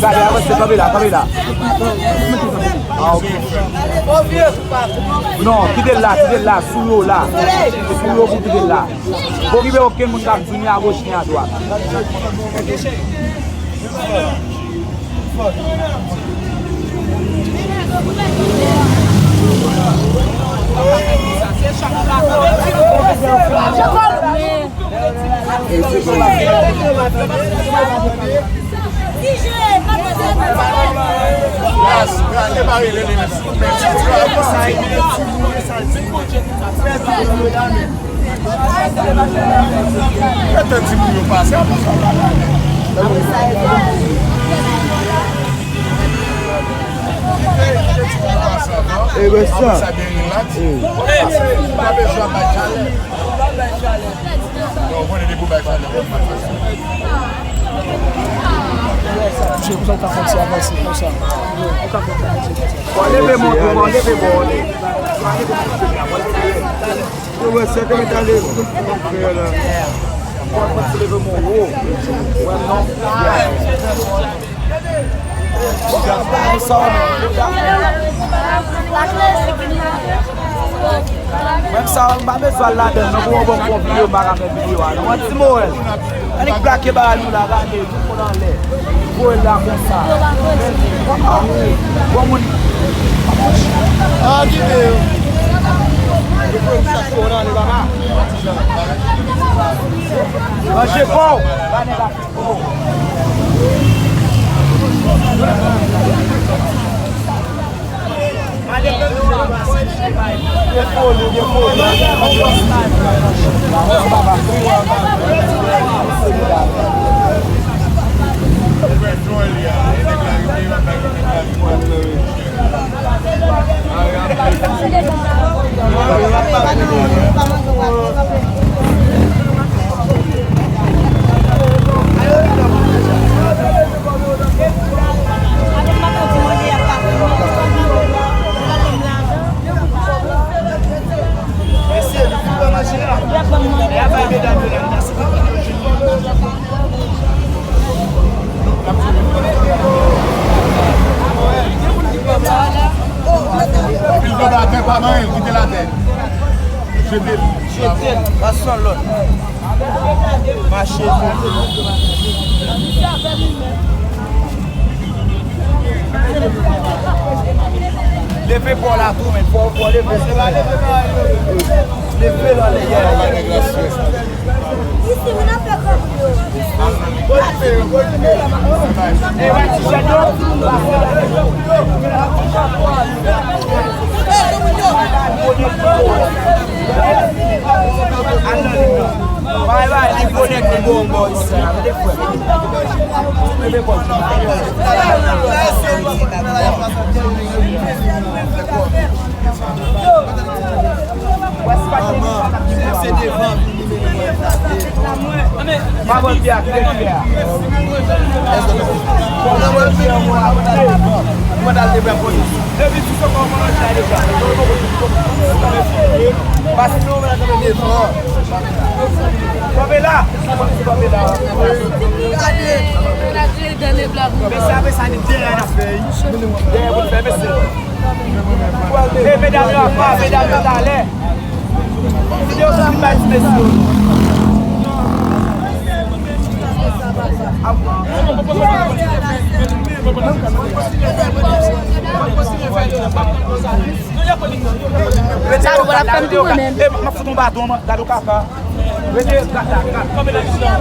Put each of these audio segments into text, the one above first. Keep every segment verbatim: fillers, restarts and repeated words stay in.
Gade, avanse, kanpe la, kanpe la. Ah, ok. Non, kite l la, kite l la, sou yo la. Sou yo pou kite l la. Pa okipe okenn moun k ap di ni agoch ni adwat. Mete ti moun yo pase, apre sa, e ben sa. Apre sa, byen rilaks. Paske pa bezwen bay chalè. Non, ou konnen depi w bay chalè, ou konn pa fè sa. Mesye, pou sa ou ka fè ti avanse konsa? Ou ka fè ti avanse konsa? Bon, leve, monte, bon, leve, bon, leve. Yo, wè, sèke mwen t ale. Wè, non. Menm sa, m pa bezwen al ladann, non, pou yon bon, bon videyo, m pa ka fè videyo a, non. Yon ti mo, wè. Annik plake bagay nou la, gade, tout moun anlè. Voye l la konsa. Bon moun. Ah, kite yo. Manje fò. Pil tonbe atè, pa manyen l, kite l atè. Jete l. Jete l, pa san lòt. Mache. Leve kò la tou, men fò, fò leve. Leve l anlè, yeah, yeah. Isi, moun ap fè kòb yo. Bay, bay, li konnen ki bon bò isi a. Mete frè. Mete bò. Mesye, apre sa, ni dèyè n ap fè, wi. Dèyè pou n fè, mesye. E medam yo apa, medam yo talè. Videyo sa, m bay ti mesye yo. Rete yo, gade yo, gade yo, gade yo, gade yo, gade yo, gade yo, gade yo. Rete, gade, gade, gade, kanpe nan mitan.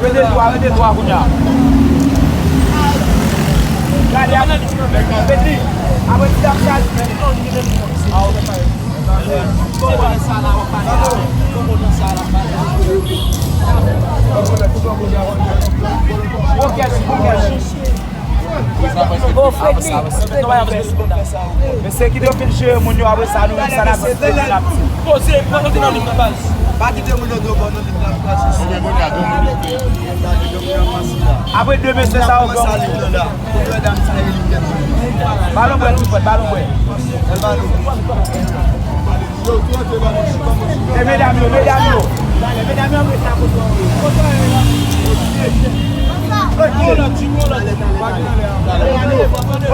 Rete dwa, rete dwa kounye a. Gade a, rete. Apre ti ap chaje. Bon kèch, bon kèch. Bon, Freddy, Freddy. Mesye, kite yo fin jere moun yo, apre sa, nou menm sa n ap di, se nou n ap di. Poze, pa nan dinamik nan baz. Pa kite moun yo do bò nan lit la pou pase. Apre de mesye sa yo, gran moun. Balon bwè tou fwèt, balon bwè. E medam yo, medam yo. Talè, medam yo ap ret la kote w ye. Kote w ye la? Ok.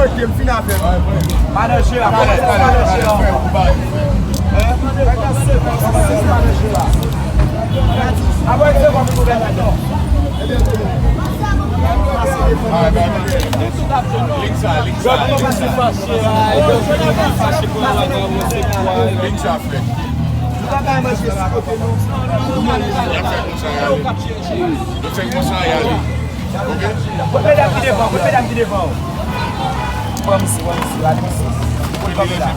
Ok, m fin avè w. Pa nan je la, pa nan je la. Hein? Pa nan je la. Apre se kòm gouvènman. Lig sa, lig sa. Lig sa, frè. Nou pa bay manje sou kote nou. Y ap fè konsa y ale. Yo fè konsa y ale. Ok? Kot medam ki devan, kot medam ki devan w? Pran misye, pran misye, ale misye. Kot kòm la.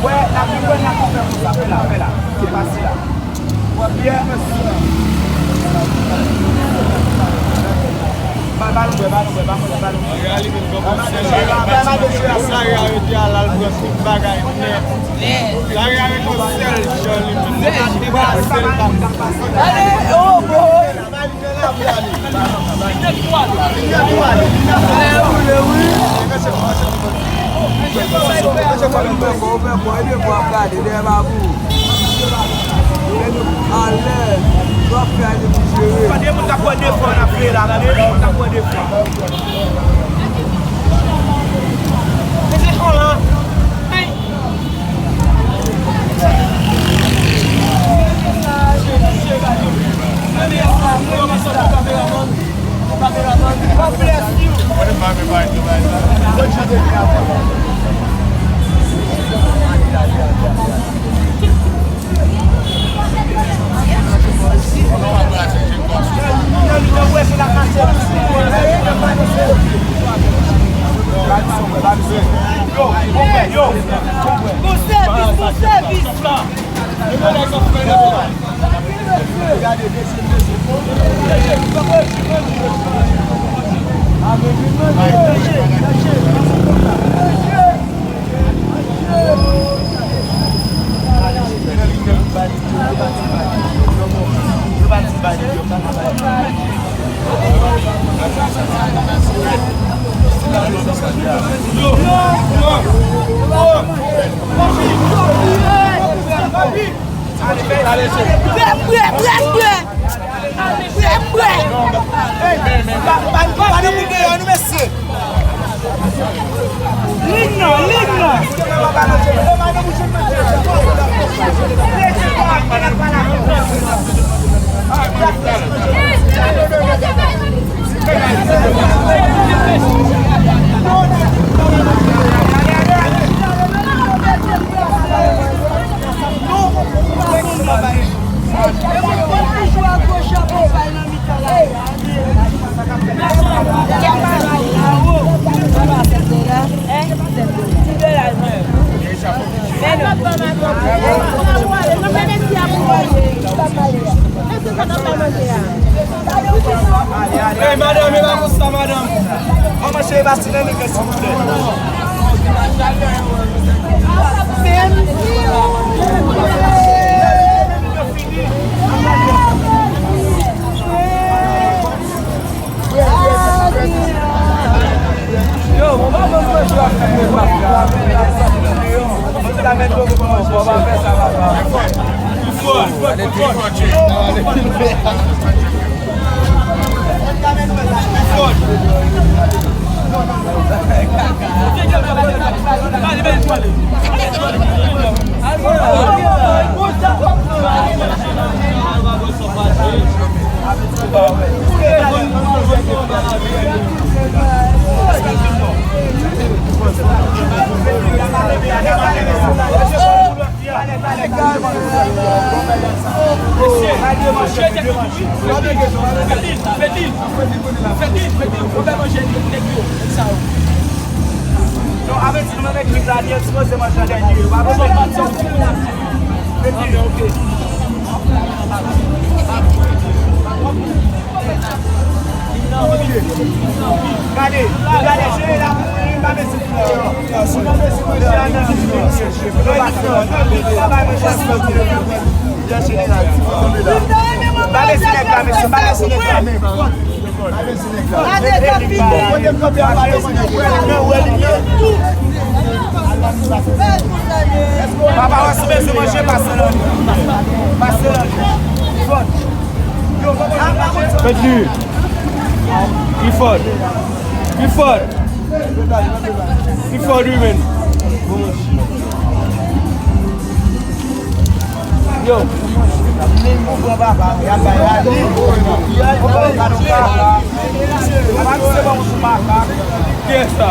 Wè, n ap vin wè n ap fè konsa, fè la, fè la. Se pase la. Pran byè. Ba, ba nou bwè, ba nou bwè, ba nou bwè, ba nou bwè. Sa y a rete a l al pran tout bagay nèt. Sa y a rete sèl jan li menm. Li pa deplase l pa. Ale, oh boy. Li nèt pou ale. Li nèt pou ale. Li nèt pou ale. Li nèt pou ale. Ou fè kò, ou fè kò, e de fwa ap gade dèyè babou. Alè, w ap fè ale pou jere. Tande moun k ap pran defo n ap fè la, tande moun k ap pran defo. Mete fon lan. Bon sèvis, bon sèvis. Prè, prè, prè, prè. Prè, prè. Lig nan, lig nan. Ey, madanm, e pa konsa, madanm. Manman cheri, pa sou nan mik, silvouplè. Non, avèti nou menm ekip la, li sipoze manje an dènye. Yo pa bezwen bat sa. Fè pil, ok. Gade, gade, jere la, li pa bezwen. Ou pa bezwen manje an nan vin manje. Yo pa fè, yo pa manje an nan vin manje. Ba lèse nèg la, mesye, ba lèse nèg la, men. Papa, wè si w bezwen manje, pase nan li. Pase nan li. Fòt. Fèt li. Li fòt. Li fòt. Li fòt, wi, men. Yo. Li pou pran papa, y ap bay la, li. Y ap bay la. Papa, se bon pou makak. Kiyès sa?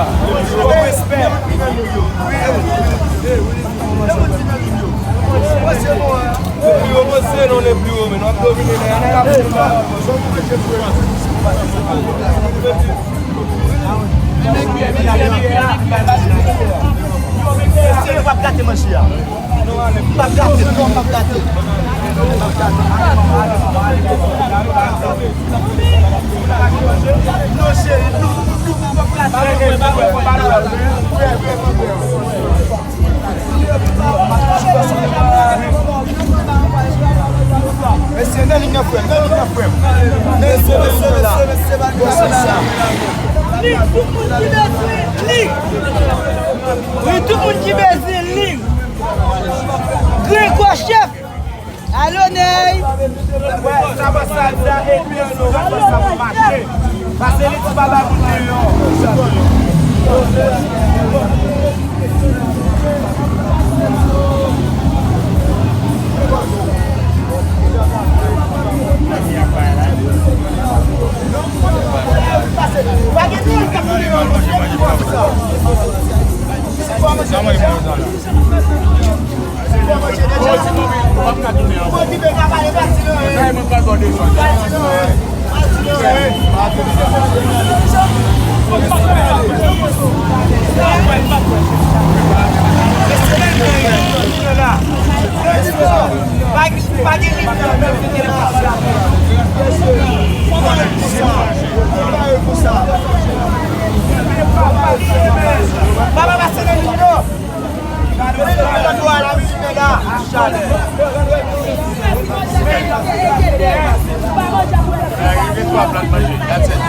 Yo, respè. Yo, pli wo, pase non, le pli wo, men w ap domine la. Mesye, nou p ap gate manje a. Nou p ap gate, non, p ap gate. Non, cheri, nou, nou, nou p ap gate. Mesye, nan liy nan, frè m, nan liy nan, frè m. Mesye, mesye, mesye, mesye, pa gen sa. Li, tout moun ki bezwen li. Li, tout moun ki bezwen li. Grenn kò chèf. Alo, Ney. Wè, sa pa sa, sa, epi, nou, sa pa sa, mache. Pase li ti baba moun deyò. Rive twa plat manje, that's it.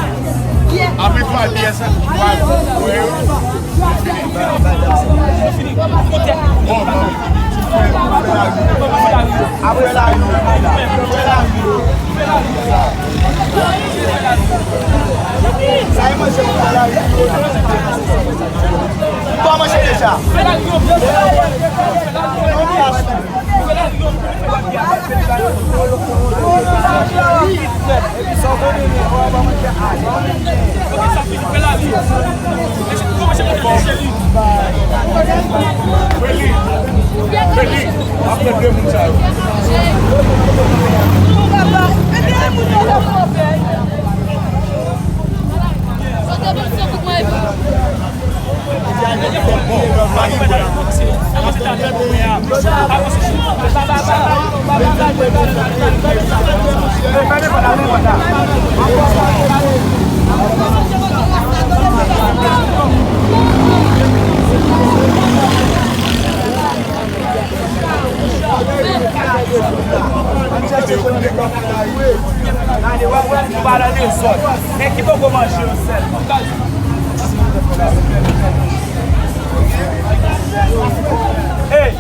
Apre twa byè sa, twa, wi. Bon, bon. Apre la, apre la. Sa e manje pou fè la, wi. Bon, manje deja. Gade, w ap wè nou pa nan dezòd. Men ki poko manje yo sèlman. Hey!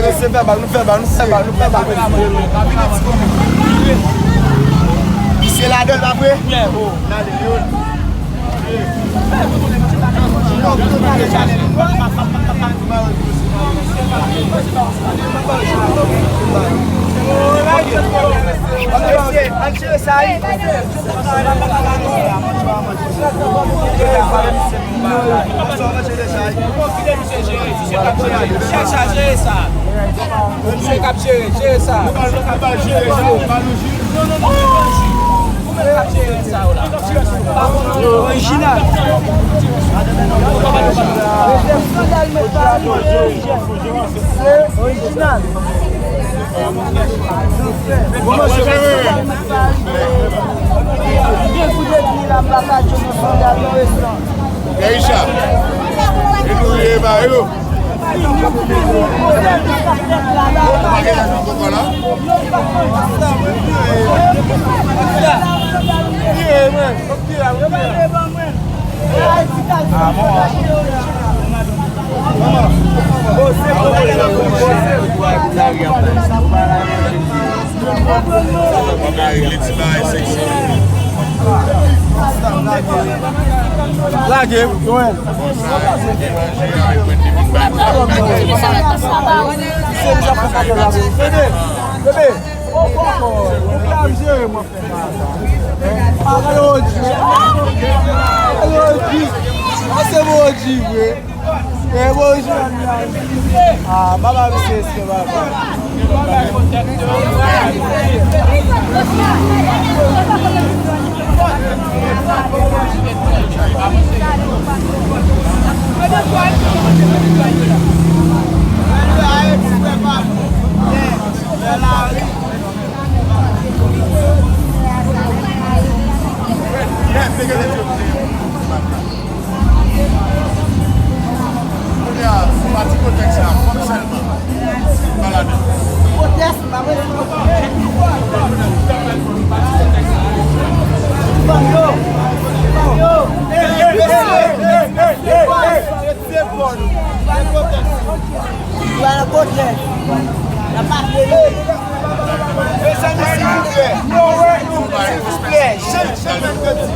Mesye, fè bal, nou fè bal, nou fè bal, nou fè bal. Misye ladan l, pa vre? N ale, youn. Mesye, al jere sa, wi. Chèf sa, jere sa. Misye k ap jere, jere sa. Non, non, non. Ou menm k ap jere. Orijinal. Sandal met pa orijinal. Gen kou de pye la, m pa ka jwenn yon sandal nan restoran. Keisha, e nou ye ba yo. Ou pa gen lajan koko la? Lage, lwen. Bebe, bebe, ou pa jere mwen. Alo, Odi. Alo, Odi. Ase bon, Odi, vre. E bon, Odi, a, baba, misye, se baba. Kounye a, pati kontèks la, fòk sèlman. Malade. Kontèks, pa bezwen. Fanm yo. Fanm yo. Mezanmi, silvouplè. Silvouplè. Jan, jan, jan.